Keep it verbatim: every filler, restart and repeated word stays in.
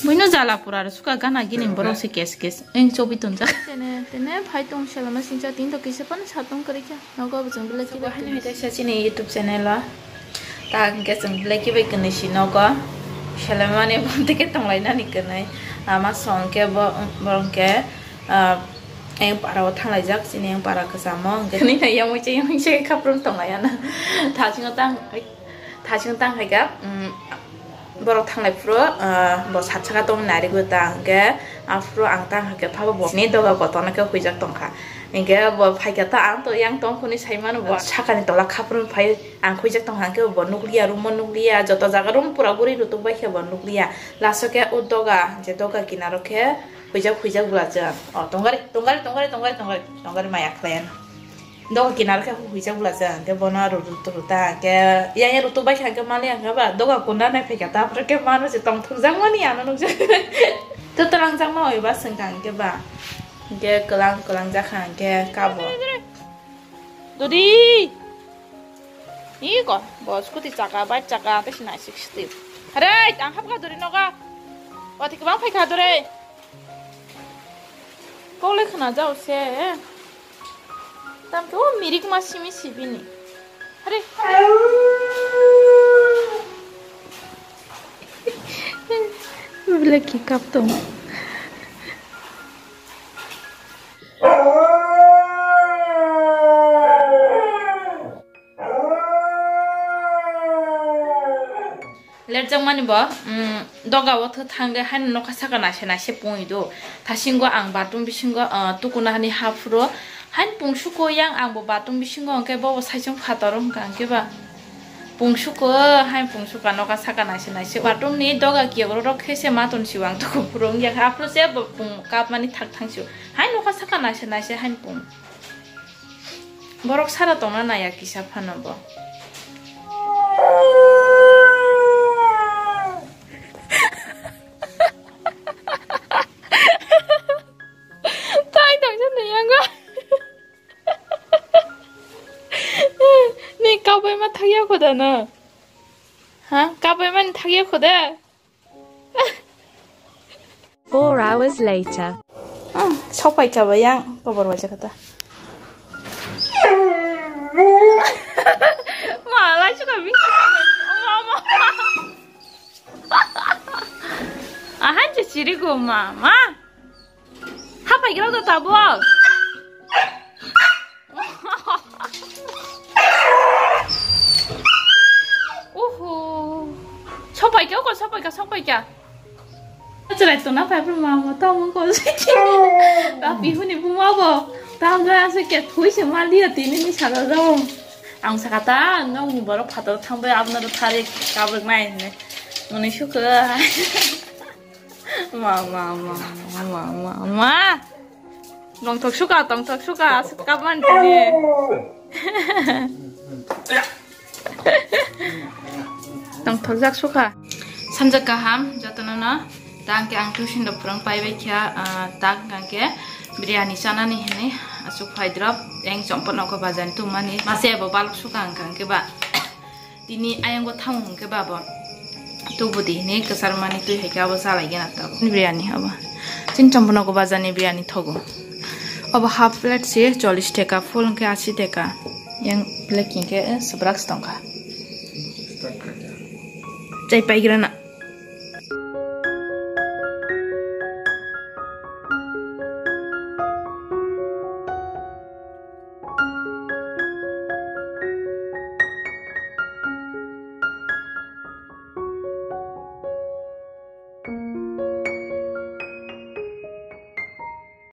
Buino jala pura ro suka gana gini borok se kes kes. Eng chobi tonjak. Tene, tene phai tong selama singcha tin to kisa pan sa tong kari kya. Nogo bo chang belai kibai. Hai nai ta sa chini YouTube channel o. Ta hingke chwng belai kibai kwnwi si nogo. Selamani bonte ke tonglainani kwnwi. Ama song ke bo, borong ke, ah, eng para o thanglaijak chini eng para kwchamo. Hingke nini yamwi che yamwi che khaprum tonglaiana. Thasingo tang, thasingo tang hai kha, um, Borok thanglai phuru, ah, bo sat saka tongwi narigwi ta hwnkhe, aphuru ang tang hwnkhe phabo bo ni doga kotorno khe huijak tongkha. Hinkhe bo phaikha ta ang to yang tong hwnwi saimano bo sakani tola khapurwi phai ang huijak tongkha hinkhe bo nukliya, room o nukliya, joto jaga room pura guri rutuk bai khe bo nukliya. Last o khe o doga, je doga kinaro khe huijak, huijak bwlajak. O tongari, tongari, tongari, tongari, tongari maya khlaiano. Doga kinar khe huijak bwlajak, hwnkhe bono rutu ruta, hwnkhe yang rutu bai kha, hwnkhe mali hwnkhe ba doga kunda nai phaikha, tapore khe mano se tongthokjak mani ano nukjak. To twlangjak ma oi ba swngkha hwnkhe ba, hwnkhe kwlang kwlang jakha hwnkhe kabo. Dodi! Iko, bo scooty chaka, bike chaka, tei se naisik siti. Hare, ang hapkha dori noga. Wati kwbang phaikha dori. Kok le khna jao se. Tam ke o mirik ma simi sibini. Are. Bile ki kap tong. Letjakmani bo, mm, doga o thangwi haino nokha saka naise naise pungwi do. Thasingo ang bathroom bisingo, ah, tukuna hani ha phuro. Hain pungsuko yang ang bo bathroom bisingo hwnkhe bobo saichung phataro hwnkha hwnkhe ba. Pungsuko, hain pungsuka nokha saka naise naise. Bathroom ni doga kiyago rok khe se maton siwang tuku phuro wngya kha. Aphuru se bo pung kapmani thak thang sio. Hain nokha saka naise naise hain pung. Borok sara tongna naiya kisa phano bo. Tai tongsa naiyango. Ni kabai ma thagya khoda na. Ha? Kabai mani thagya khoda. Four hours later. Hmm, sopai ka ba yang, kobor waja kata. Ma, lai suka bing. Mama. Ahan je chiri go, mama. Hapai kira to tabo. Oho. Sopai kya, ko sopai kya, sopai kya. Chwrai tuna pai bro mama tamo ko. Tapi huni buma bo. Tam jaya se ke thui se mali ya tini ni sada do. Ang sakata nong ni borok phato thang bai abna ro thari kabuk nai ne. Muni suka. Ma, ma, ma, ma, ma, ma, ma. Tongthok suka, tongthok suka, aswk kapman tini. Tongthok jak suka. Sanjak kaham, jotono no. Tang ke ang tuition rok phrwng pai bai kha, ah, tang kang ke biryani chanani hini, aswk phai drop, eng chompot noko bajan tumani. Mase bo balok suka ang kang ke ba. Tini ayang go thamung hwnkhe babo. Tubudi hini kwchar mani twi hai khe abo chalai gana tabuk. Biryani abo. Chini chompono go bajar ni biryani thogo. Abo half plate se chollish teka, full hwnkhe ashi teka. Yang plate hwnkhe, eh, swbrak se tongkha. Chai paigrana.